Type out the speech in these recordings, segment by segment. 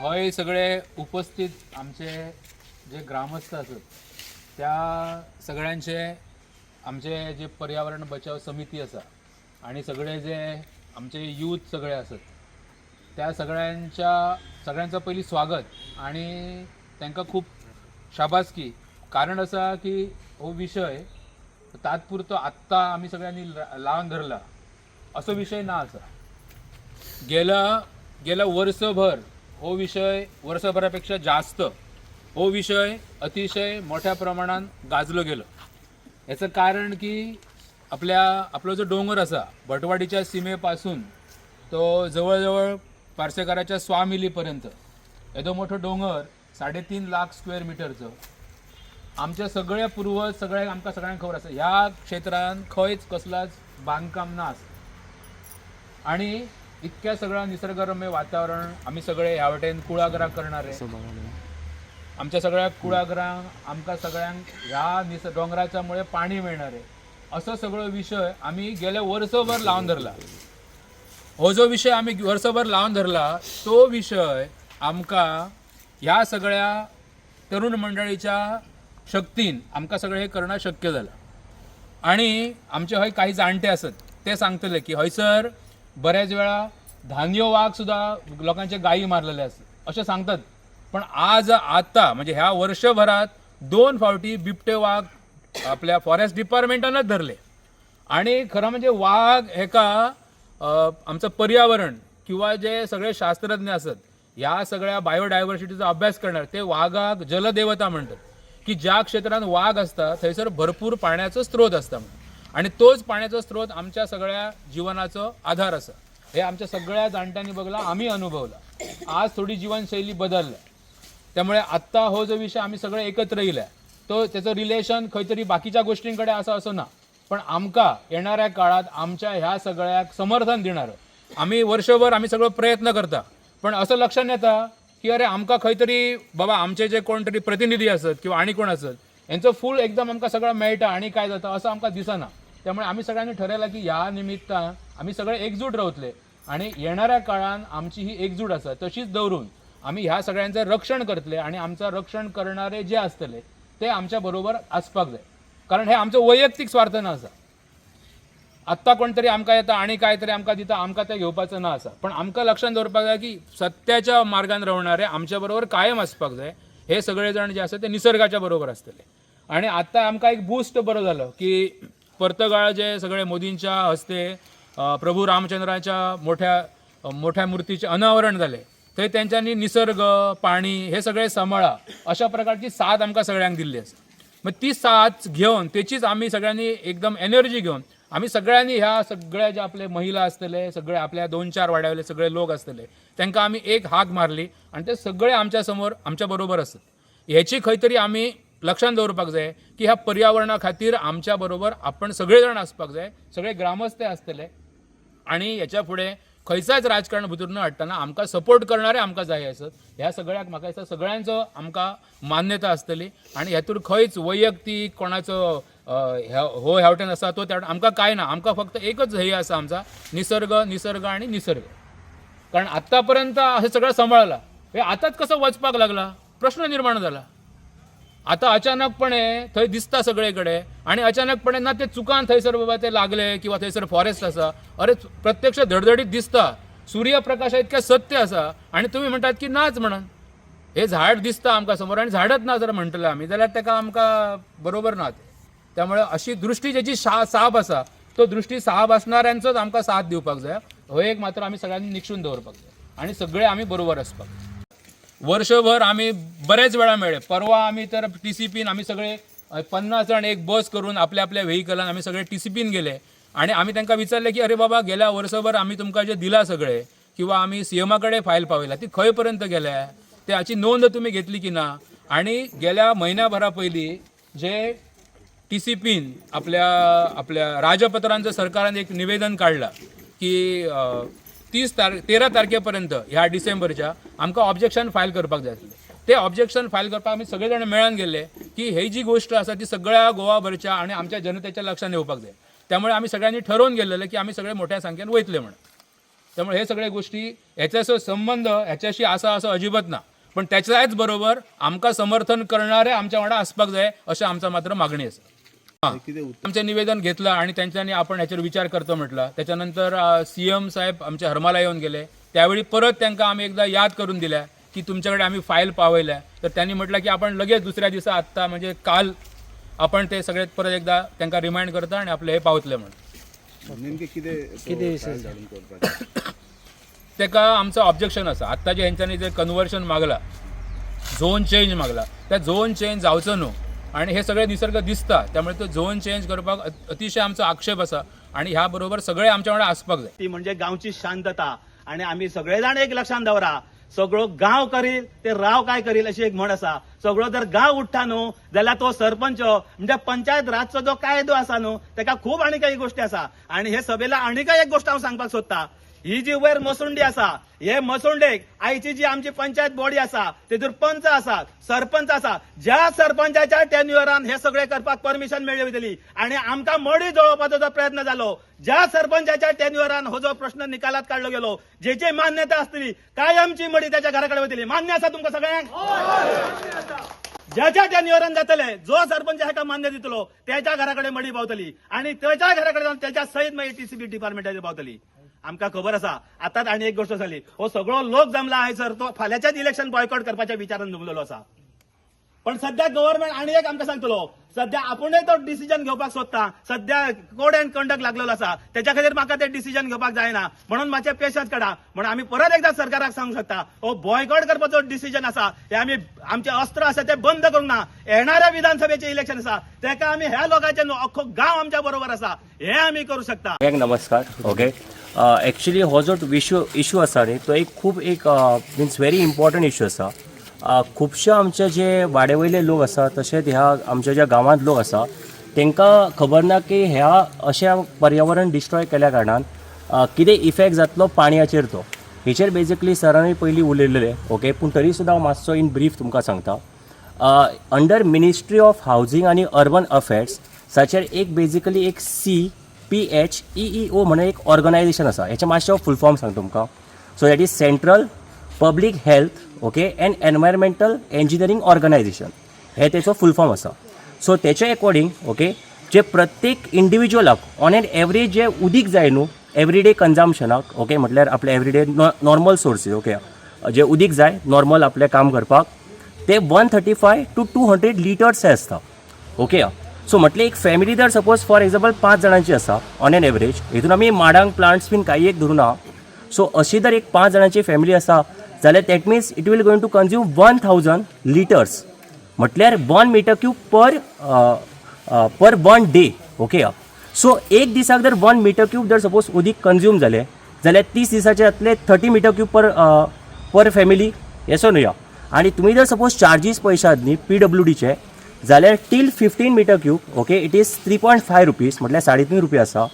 हय सगळे उपस्थित आमचे जे ग्रामस्थ आसत त्या सगळ्यांचे आमचे जे पर्यावरण बचाव समिती आसा आणि सगळे जे आमचे यूथ सगळे आसत त्या सगळ्यांच्या सगळ्यांचं पयलीं स्वागत आणि तांकां खूब शाबासकी. कारण आसा की हो विशय तात्पुरतो आत्तां आमी सगळ्यांनी लावन धरला असो विशय ना आसा. गेला गेल्या वर्सभर हो विशय, वर्सभरापेक्षा जास्त हो विशय अतिशय मोठ्या प्रमाणात गाजलो गेलो. याचं कारण की आपल्या आपलो जो डोंगर आसा भटवाडीच्या सीमेपासून तो जवळजवळ पार्सेकाराच्या स्वामिलीपर्यंत येदो मोठो डोंगर 3.5 लाख स्क्वेअर मिटरचो. आमच्या सगळ्या पुर्वज सगळ्यांक आमकां सगळ्यांक खबर आसा ह्या क्षेत्रांत खंयच कसलाच बांदकाम ना आसा आणि इतक्या सगळ्या निसर्गरम्य वातावरण आमी सगळे ह्या वटेन कुळागरां करणारे, आमच्या सगळ्या कुळागरांक आमकां सगळ्यांक ह्या दोंगराच्या मुळे पाणी मेळणार आहे, असो सगळो विशय आमी गेले वर्सभर लावन धरला. हो जो विशय आमी वर्सभर लावन धरला तो विशय आमकां ह्या सगळ्या तरुण मंडळीच्या शक्तीन आमकां सगळें हें करणं शक्य जालां. आणि आमचे हय काही जाणटे आसत ते सांगतले की हयसर बऱ्याच वेळा धानयो वाग सुद्दां लोकांचे गायी मारलेले आसत अशें सांगतात. पण आज आतां म्हणजे ह्या वर्षभरात 2 फावटी बिबटे वाग आपल्या फॉरेस्ट डिपार्टमेंटानच धरले. आणि खरं म्हणजे वाग हेका आमचं पर्यावरण किंवा जे सगळे शास्त्रज्ञ आसत ह्या सगळ्या बायोडायव्हर्सिटीचो अभ्यास करणार ते वागाक जलदेवता म्हणतात की ज्या क्षेत्रांत वाग आसता थंयसर भरपूर पाण्याचो स्रोत आसता म्हणून, आणि तोच पाण्याचो स्रोत आमच्या सगळ्या जिवनाचो आधार आसा. हे आमच्या सगळ्या जाणट्यांनी बघला, आमी अनुभवला. आज थोडी जीवनशैली बदलल्या त्यामुळे आत्ता हो जो विषय आमी सगळे एकत्र येयल्या तो त्याचो रिलेशन खंय तरी बाकीच्या गोष्टींकडे आसा असो ना, पण आमकां येणाऱ्या काळात आमच्या ह्या सगळ्याक समर्थन दिणार आमी वर्षभर आमी सगळो प्रयत्न करता, पण असं लक्षात येता की अरे आमकां खंय तरी बाबा आमचे जे कोण तरी प्रतिनिधी आसत किंवा आनी कोण आसत यांचो फूल एकदम आमकां सगळं मेळटा आनी काय जाता असं आमकां दिसना. त्यामुळे आमी सगळ्यांनी ठरयलां की ह्या निमित्तान आमी सगळे एकजूट रावतले आणि येणाऱ्या काळान आमची ही एकजूट आसा तशीच दवरून आमी ह्या सगळ्यांचें रक्षण करतले आणि आमचं रक्षण करणारे जे आसतले ते आमच्या बरोबर आसपाक जाय. कारण हे आमचो वैयक्तीक स्वार्थ ना आसा. आत्तां कोण तरी आमकां येता आनी काय तरी आमकां दिता, आमकां तें घेवपाचो ना आसा. पण आमकां लक्षांत दवरपाक जाय की सत्याच्या मार्गान रावणारे आमच्या बरोबर कायम आसपाक जाय. हे सगळे जाण जे आसा ते निसर्गाच्या बरोबर आसतले. आणि आत्तां आमकां एक बूस्ट बरो जालो की पर्तगाळ जे सगळे मोदींच्या हस्ते प्रभू रामचंद्राच्या मोठ्या मोठ्या मूर्तीचें अनावरण जालें थंय तेंच्यांनी निसर्ग पाणी हे सगळे सांबाळा अशा प्रकारची साथ आमकां सगळ्यांक दिल्ली आसा. मग ती साथ घेवन तेचीच आमी सगळ्यांनी एकदम एनर्जी घेवन आमी सगळ्यांनी ह्या सगळ्या जे आपले महिला आसतले सगळे आपल्या 2-4 वाड्यावयले सगळे लोक आसतले तांकां आमी एक हाक मारली आनी ते सगळे आमच्या समोर आमच्या बरोबर आसत. हेची खंय तरी आमी लक्षांत दवरपाक जाय की ह्या पर्यावरणा खातीर आमच्या बरोबर आपण सगळे जाण आसपाक जाय, सगळे ग्रामस्थ आसतले आणि ह्याच्या फुडें खंयचाच राजकारण भितर न हाडटना आमकां सपोर्ट करणारे आमकां जाय आसत. ह्या सगळ्याक म्हाका दिसता सगळ्यांचो आमकां मान्यता आसतली आणि हातूंत खंयच वैयक्तीक कोणाचो हो ह्या वटेन आसा तो त्या वटेन आमकां कांय ना. आमकां फक्त एकच ध्येय आसा आमचा, निसर्ग, निसर्ग आनी निसर्ग. कारण आत्तापर्यंत हे सगळं सांबाळला, हे आतांच कसं वचपाक लागला प्रश्न निर्माण जाला. आता अचानकपणे थंय दिसता सगळे कडेन आणि अचानकपणे ना ते चुकान थंयसर बाबा ते लागले किंवा थंयसर फॉरेस्ट आसा, अरे प्रत्यक्ष धडधडीत दिसता, सूर्यप्रकाशा इतकें सत्य आसा आणि तुमी म्हणटात की नाच म्हणून. हे झाड दिसता आमकां समोर आनी झाडच ना जर म्हणटले आमी जाल्यार ताका आमकां बरोबर ना तें. त्यामुळे अशी दृश्टी जेची साप आसा तो दृश्टी साप आसणाऱ्यांचोच आमकां साथ दिवपाक जाय. हो एक मात्र आमी सगळ्यांनी निक्षून दवरपाक जाय आणि सगळे आमी बरोबर आसपाक जाय. वर्षभर आमी बरेच वेळा मेळ्ळे. परवा आमी तर टी सी पीन आमी सगळे 50 जाण एक बस करून आपल्या आपल्या व्हेकलान आमी सगळे टी सी पीन गेले आणि आमी तांकां विचारलें की अरे बाबा गेल्या वर्सभर आमी तुमकां जें दिलां सगळें किंवा आमी सी एमा कडेन फायल पावयला ती खंय पर्यंत गेल्या, त्याची नोंद तुमी घेतली की ना. आणि गेल्या म्हयन्याभरा पयलीं जे टी सी पीन आपल्या आपल्या राजपत्रांचं सरकारान एक निवेदन काडलां की 13 तारखेपर्यंत ह्या डिसेंबरच्या आमकां ऑब्जेक्शन फायल करपाक जाय आसलें. ते ऑब्जेक्शन फायल करपाक आमी सगळे जाण मेळून गेले की ही जी गोश्ट आसा ती सगळ्या गोवाभरच्या आनी आमच्या जनतेच्या लक्षात येवपाक जाय. त्यामुळे आमी सगळ्यांनी ठरोवन गेल्लेले की आमी सगळे मोठ्या संख्येन वयतले म्हणून. त्यामुळे हे सगळे गोष्टी ह्याच्यासो संबंध ह्याच्याशी आसा असो अजिबात ना, पण त्याच्याच बरोबर आमकां समर्थन करणारे आमच्या वांगडा आसपाक जाय अशें आमचा मात्र मागणी आसा. आमचें निवेदन घेतलं आणि त्यांच्यानी आपण ह्याचेर विचार करतो म्हटलं. त्याच्यानंतर सीएम साहेब आमच्या हरमाला येऊन गेले, त्यावेळी परत त्यांना आम्ही एकदा याद करून दिल्या की तुमच्याकडे आम्ही फाईल पावयल्या, तर त्यांनी म्हटलं की आपण लगेच दुसऱ्या दिवसा आत्ता म्हणजे काल आपण ते सगळे परत एकदा त्यांना रिमाइंड करता आणि आपले हे पावतले म्हणून. नेमके कितें धाडून करपाचें? तेका आमचो ऑब्जेक्शन आसा. आत्तां जे हेंच्यांनी जे कन्वर्शन मागला, झोन चेंज मागला, त्या झोन चेंज जावचो न्हू आणि हे सगळे निसर्ग दिसता, त्यामुळे तो झोन चेंज करपाक अतिशय आमचो आक्षेप आसा आणि ह्या बरोबर सगळे आमच्या वांगडा आसपाक जाय. ती म्हणजे गांवची शांतता. आणि आमी सगळे जाण एक लक्षात दवरा, सगळो गांव करील ते राव काय करील अशी एक म्हण आसा. सगळो जर गांव उठ्ठा न्हू जाल्यार तो सरपंच म्हणजे पंचायत राजचो जो कायदो आसा न्हू तेका खूब आनी काही गोष्टी आसा. आणि हे सभेला आनी काय एक गोष्ट हांव सांगपाक सोदता, ही जी वयर मसुंडी आसा, हे मसुंडेक आयची जी आमची पंचायत बॉडी आसा तेतूर पंच आसा, सरपंच आसा, ज्या सरपंचाच्या टेन्युअरान हे सगळे करपाक परमिशन मेळ्ळी वयतली आणि आमकां मडी जळोवपाचो जो प्रयत्न जालो, ज्या सरपंचाच्या टेन्युअरान हो जो प्रश्न निकालात काडलो गेलो, जेची मान्यता आसतली कायमची मडी त्याच्या घरा कडेन वयतली. मान्य आसा तुमकां सगळ्यांक? ज्याच्या टेन्युअरान जातले, जो सरपंच हाका मान्य दितलो त्याच्या घरा कडेन मडी पावतली आणि त्याच्या घरा कडेन जावन त्याच्या सयत मागीर टीसीबी डिपार्टमेंटाचेर पावतली. आमकां खबर आसा. आतांच आनी एक गोष्ट जाली, हो सगळो लोक जमला आहे सर तो फाल्यांच्याच इलेक्शन बॉयकॉट करपाच्या विचारान जमलेलो आसा. पण सध्या गव्हर्नमेंट आनी एक आमकां सांगतलो, सध्या आपुणूय तो डिसिजन घेवपाक सोदता, सध्या कोड अँड कंडक्ट लागलेलो आसा, त्याच्या खातीर म्हाका ते डिसिजन घेवपाक जायना, म्हणून मातशें पेशन्स काडा. म्हणून आमी परत एकदा सरकाराक सांगूंक शकता, हो बॉयकॉट करपाचो डिसिजन आसा, हे आमी आमचे अस्त्र आसा ते बंद करूंक ना. येणाऱ्या विधानसभेचे इलेक्शन आसा तेका आमी ह्या लोकांचे न्हू अख्खो गांव आमच्या बरोबर आसा, हे आमी करू शकता. सगळ्यांक नमस्कार. ओके, एक्चुली हो जो इशू आसा न्ही तो एक खूब एक मिन्स व्हेरी इम्पॉर्टंट इशू आसा. खुबशे आमचे जे वाडे वयले लोक आसा तशेंच ह्या आमच्या ज्या गांवांत लोक आसा तांकां खबर ना की ह्या अशा पर्यावरण डिस्ट्रॉय केल्या कारणान कितें इफेक्ट जातलो पाणयाचेर तो हेचेर बेजिकली सरांनी पयलीं उलयलेले. ओके, पूण तरी सुद्दां हांव मातसो इन ब्रीफ तुमकां सांगता. अंडर मिनिस्ट्री ऑफ हावजींग आनी अर्बन अफेर्स ताचेर एक बेजिकली एक CPHEEO म्हणून एक ऑर्गनायझेशन आसा. हेचें मातशें फूल फॉर्म सांगता तुमकां. So that is central public health okay and environmental engineering organisation, हे तेचो फूल फॉर्म आसा. सो तेचे एकॉर्डिंग ओके जे प्रत्येक इंडिविज्युअलाक ऑन एन एवरेज जे उदीक जाय न्हू एवरीडे कन्जम्पशनाक, ओके म्हटल्यार आपले एवरीडे नॉर्मल सोर्सीस, ओके जे उदीक जाय नॉर्मल आपलें काम करपाक ते 135 to 200 litres हे आसता. ओके, सो म्हटल्यार एक फॅमिली जर सपोज फॉर एग्जाम्पल 5 जाणांची आसा ऑन एन एवरेज, हितून आमी माडांक प्लांट्स बीन काही एक धरूं ना. सो अशी जर एक 5 जाणांची फॅमिली आसा जाल्यार that means it will going to consume 1000 litres, म्हटल्यार 1 meter cube per 1 day. Okay, so एक दिसाक जर 1 मिटर क्यूब जर सपोज उदीक कन्ज्यूम जालें जाल्यार 30 दिसाचे जातले 30 meter cube per family येसो न्हू. आनी तुमी जर सपोज चार्जीस पळयशात न्ही PWDचे जाल्यार till 15 meter cube okay it is 3.5 rupees, म्हटल्यार 3.5 रुपया आसा.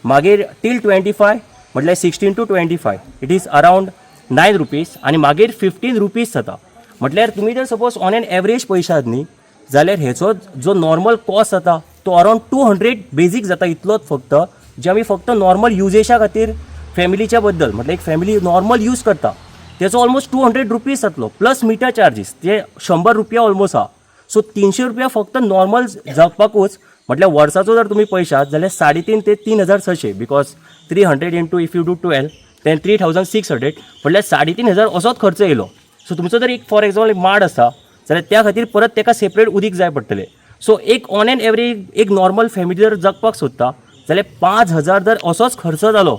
मागीर टील 25 म्हटल्यार 16 to 25 it is around 9 rupees आनी मागीर 15 रुपीज जाता. म्हटल्यार तुमी जर सपोज ऑन एन एवरेज पळयशात न्ही जाल्यार हेचो जो नॉर्मल कॉस्ट जाता तो अरावंड 200 बेजीक जाता इतलोच फक्त जे आमी फक्त नॉर्मल युजेशा खातीर फॅमिलीच्या बद्दल म्हटल्यार एक फॅमिली नॉर्मल यूज करता तेचो ऑलमोस्ट 200 रुपीज जातलो, प्लस मिटर चार्जीस ते 100 रुपया ऑलमोस्ट आहा. सो 300 रुपया फक्त नॉर्मल जगपाकूच, म्हटल्यार वर्साचो जर तुमी पळयशात जाल्यार 3.5 ते 3600, because 300 into if you do 12 then 3600, म्हटल्यार 3500 असोच खर्च येयलो. सो तुमचो जर एक फॉर एग्जाम्पल एक माड आसा जाल्यार त्या खातीर परत तेका सेपरेट उदीक जाय पडटलें. सो एक ऑन एन एवरेज एक नॉर्मल फॅमिली जर जगपाक सोदता जाल्यार 5000 जर असोच खर्च जालो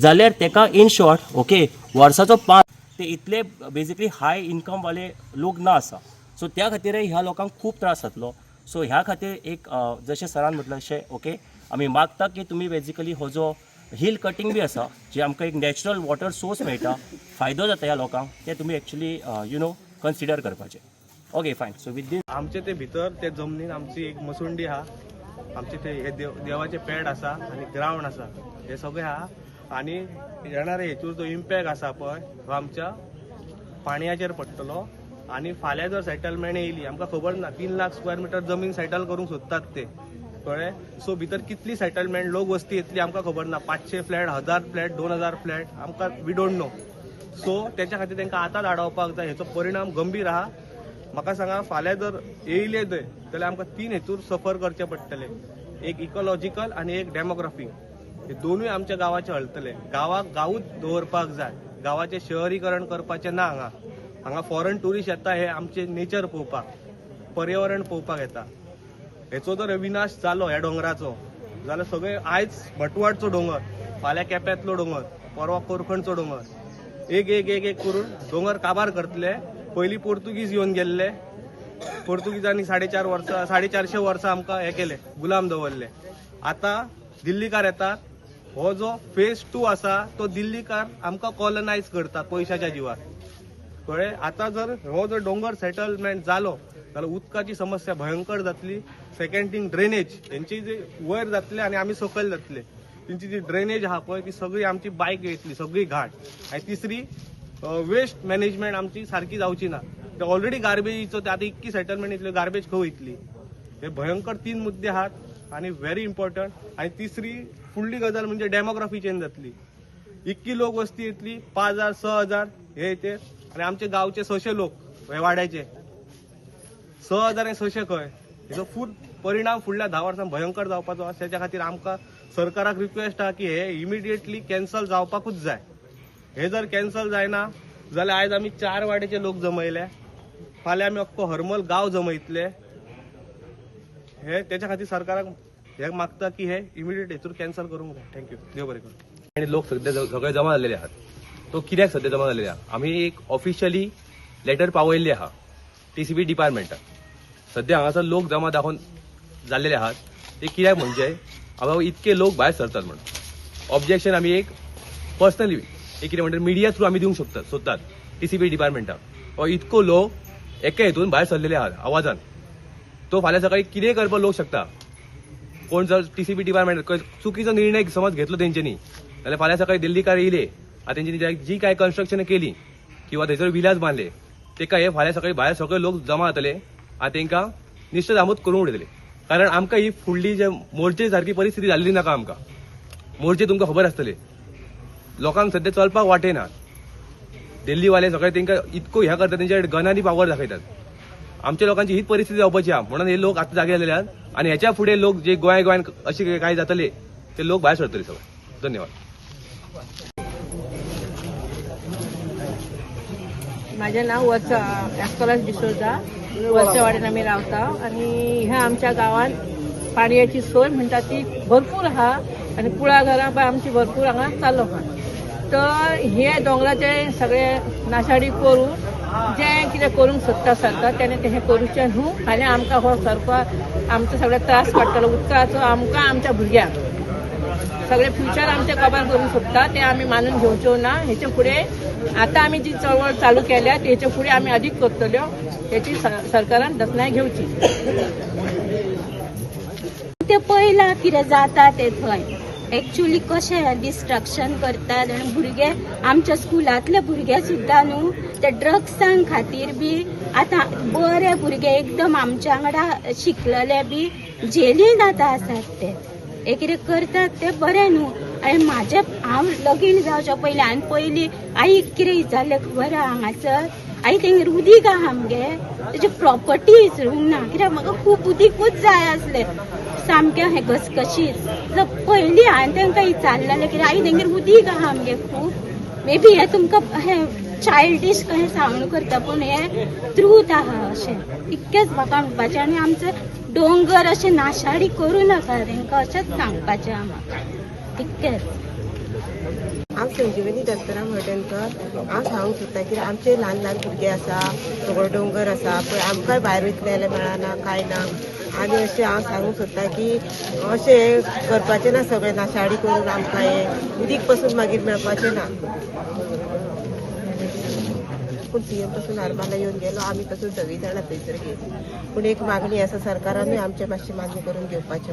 जाल्यार तेका इन शॉर्ट ओके वर्साचो 5 ते इतले बेजिकली हाय इनकमवाले लोक ना आसा. सो त्या खातीरय ह्या लोकांक खूब त्रास जातलो. सो ह्या खातीर एक जशें सरान म्हटलें तशें ओके आमी मागता की तुमी बेजिकली हो जो हिल कटींग बी आसा जे आमकां एक नॅचरल वॉटर सोर्स मेळटा, फायदो जाता ह्या लोकांक, ते तुमी एक्चुली you know consider करपाचें. Okay fine, so with this आमचे ते भितर ते जमनीन आमची एक मसुंडी आहा, आमचे ते हे देवाचे पेड आसा आनी ग्रावंड आसा, हे सगळे आहा. आनी येणारे हेचूर जो इम्पॅक्ट आसा पळय हो आमच्या पाणयाचेर पडटलो. आनी फाल्यां जर सेटलमेंट येयली आमकां खबर ना, 3 लाख स्क्वेअर मिटर जमीन सेटल करूंक सोदतात ते. कळ्ळें. सो भितर कितली सेटलमेंट लोक वस्ती येतली आमकां खबर ना. 500 फ्लॅट, 1000 फ्लॅट, 2000 फ्लॅट आमकां we don't know. सो तेच्या खातीर तांकां आतांच आडावपाक जाय. हेचो परिणाम गंभीर आहा. म्हाका सांगा, फाल्यां जर येयले थंय जाल्यार आमकां 3 हेतूर सफर करचे पडटले. एक इकोलॉजिकल आनी एक डेमोग्राफी. हे दोनूय आमच्या गांवाचे हलतले. गांवाक गांवूच दवरपाक जाय. गांवाचें शहरीकरण करपाचें ना. हांगा हांगा फॉरन ट्युरिस्ट येता, हे आमचे नेचर पळोवपाक, पर्यावरण पळोवपाक येता. हेचो जर विनाश जालो ह्या दोंगराचो जाल्यार सगळे आयज भटवाडचो दोंगर, फाल्यां केप्यांतलो दोंगर, परवा कोरखणचो दोंगर, एक एक एक एक करून दोंगर काबार करतले. पयलीं पोर्तुगीज येवन गेल्ले. पोर्तुगीजांनी 450 वर्सां, 450 वर्सां आमकां हे केले, गुलाम दवरले. आतां दिल्लीकार येतात. हो जो फेज 2 आसा तो दिल्लीकार आमकां कॉलनायज करता पयशाच्या जिवार. कळ्ळें. आतां जर हो जर दोंगर सेटलमेंट जालो जाल्यार उदकाची समस्या भयंकर जातली. सेकंड थिंग ड्रेनेज, हेंची जी वयर जातले आनी आमी सकयल जातले. तेंची जी ड्रेनेज आहा पळय ती सगळी आमची बायक येतली, सगळी घाट. आनी तिसरी वेस्ट मॅनेजमेंट आमची सारकी जावची ना. ते ऑलरेडी गार्बेजीचो आतां इतकी सेटलमेंट येतली, गार्बेज खंय वयतली. हे भयंकर 3 मुद्दे आहात आनी व्हेरी इम्पॉर्टंट. आनी तिसरी फुडली गजाल म्हणजे डेमोग्राफी चेंज जातली. इतकी लोक वस्ती येतली, 5000 6000 हे येते. आनी आमचे गांवचे 600 लोक हे वाड्याचे 6000 आनी 600 खंय. हेचो फूल परिणाम फुडल्या 10 वर्सां भयंकर जावपाचो आसा. तेच्या खातीर आमकां सरकाराक रिक्वेस्ट आहा की हे इमिडिएटली कॅन्सल जावपाकूच जाय. हे जर कॅन्सल जायना जाल्यार आयज आमी 4 वाड्याचे लोक जमयले, फाल्यां आमी अख्खो हरमल गांव जमयतले. हे तेच्या खातीर सरकाराक हे मागता की हे इमिडिएट हेतूर कॅन्सल करूंक जाय. Thank you, देव बरें करूं. आनी लोक सध्या सगळे जमा जाल्लेले आहात. तो कित्याक सध्या जमा जाल्लेले आहा? आमी एक ऑफिशियली लेटर पावयल्ली आहा टीसीबी डिपार्टमेंटाक. सध्या हांगासर लोक जमा दाखोवन जाल्लेले आहात. ते कित्याक म्हणजे हांगा इतके लोक भायर सरतात म्हणून ऑब्जेक्शन आमी एक पर्सनली एक कितें म्हणटा मिडिया थ्रू आमी दिवंक शकतात सोदतात टीसीबी डिपार्टमेंटाक. हो इतको लोक एके हितून भायर सरलेले आहात आवाजान. तो फाल्यां सकाळी कितेंय करपाक लोक शकता. कोण जर टीसीबी डिपार्टमेंट चुकीचो निर्णय समज घेतलो तेंच्यांनी जाल्यार फाल्यां सकाळी दिल्लीकार येयले आनी तेंच्यांनी जी काय कन्स्ट्रक्शन केली किंवा थंयसर विलास बांदले तेका हे फाल्यां सकाळी भायर सगळे लोक जमा जातले आनी तेंकां निश्चित आमूच करून उडयतले. कारण आमकां ही फुडली जे मोर्चे सारकी परिस्थिती जाल्ली नाका. आमकां मोर्चे तुमकां खबर आसतले, लोकांक सध्या चलपाक वाटेना. दिल्लीवाले सगळे तेंकां इतको ह्या करतात, तेंच्या गनांनी पावर दाखयतात. आमच्या लोकांची हीच परिस्थिती जावपाची आहा. म्हणून हे लोक आतां जागे जाल्ले आहात आनी हेच्या फुडें लोक जे गोंय गोंयान अशें काय जातले ते लोक भायर सरतले सगळे. धन्यवाद. माझे नाव वत्सा एस्कोलास डिसोजा. वरच्या आमी रावता आनी ह्या आमच्या गांवांत पाणयाची सोय म्हणटा ती भरपूर आहा आनी कुळागरां पळय आमची भरपूर हांगा चालू आहा. तर हे दोंगराचे सगळे नाशाडी करून जे कितें करूंक सोदता सरकार तेणें तें करूचें न्हू. फाल्यां आमकां हो सारको आमचो सगळे त्रास पडटलो उदकाचो, आमकां आमच्या भुरग्यांक सगळे फ्युचर आमचें कबार करूंक सोदता तें आमी मानून घेवच्यो ना. हेचे फुडें आतां आमी जी चळवळ चालू केल्या तेचे फुडें आमी अदीक करतल्यो हेची सरकारान जतनाय घेवची. ते पळयलां कितें जाता तें थंय एक्चुली कशें डिस्ट्रक्शन करतात आनी भुरगे आमच्या स्कुलांतले भुरगे सुद्दां न्हू ते ड्रग्सां खातीर बी आतां बरे भुरगे एकदम आमच्या वांगडा शिकलेले बी जेलीन आतां आसात. ते हे कितें करतात ते बरें न्हू. आनी म्हाजें हांव लगीन जावच्या पयलीं हांवें पयलीं आईक कितें विचारलें खबर आहा हांगासर आई तेंगेर उदीक आहा आमगे तेजी प्रॉपर्टी विचरूंक ना कित्याक म्हाका खूब उदीकूच जाय आसलें सामकें हें घसघशीत. पयलीं हांवें तांकां विचारलेलें कित्याक आई तेंगेर उदीक आहा आमगे खूब. मे बी हें तुमकां हें चायल्डीश कशें सावंड करता पूण हें ट्रूथ आहा अशें इतकेंच म्हाका म्हणपाचें. आनी आमचो दोंगर अशें नाशाडी करूं नाका तांकां अशेंच सांगपाचें आहा म्हाका इतकेंच. हांव संजीवनी दत्तराम हळदणकर. हांव सांगूंक सोदता की आमचे ल्हान ल्हान भुरगे आसा, सगळो दोंगर आसा पळय, आमकांय भायर वयतले जाल्यार मेळना कांय ना. आनी अशें हांव सांगूंक सोदता की अशें करपाचें ना, सगळें नाशाडी करून आमकां हें उदीक पसून मागीर मेळपाचें ना. पूण सीएम पसून हरमला येवन गेलो, आमी पसून सगळीं जाणां थंयसर गेलीं. पूण एक मागणी आसा सरकारानूय आमचें मातशें मान्य करून घेवपाचें.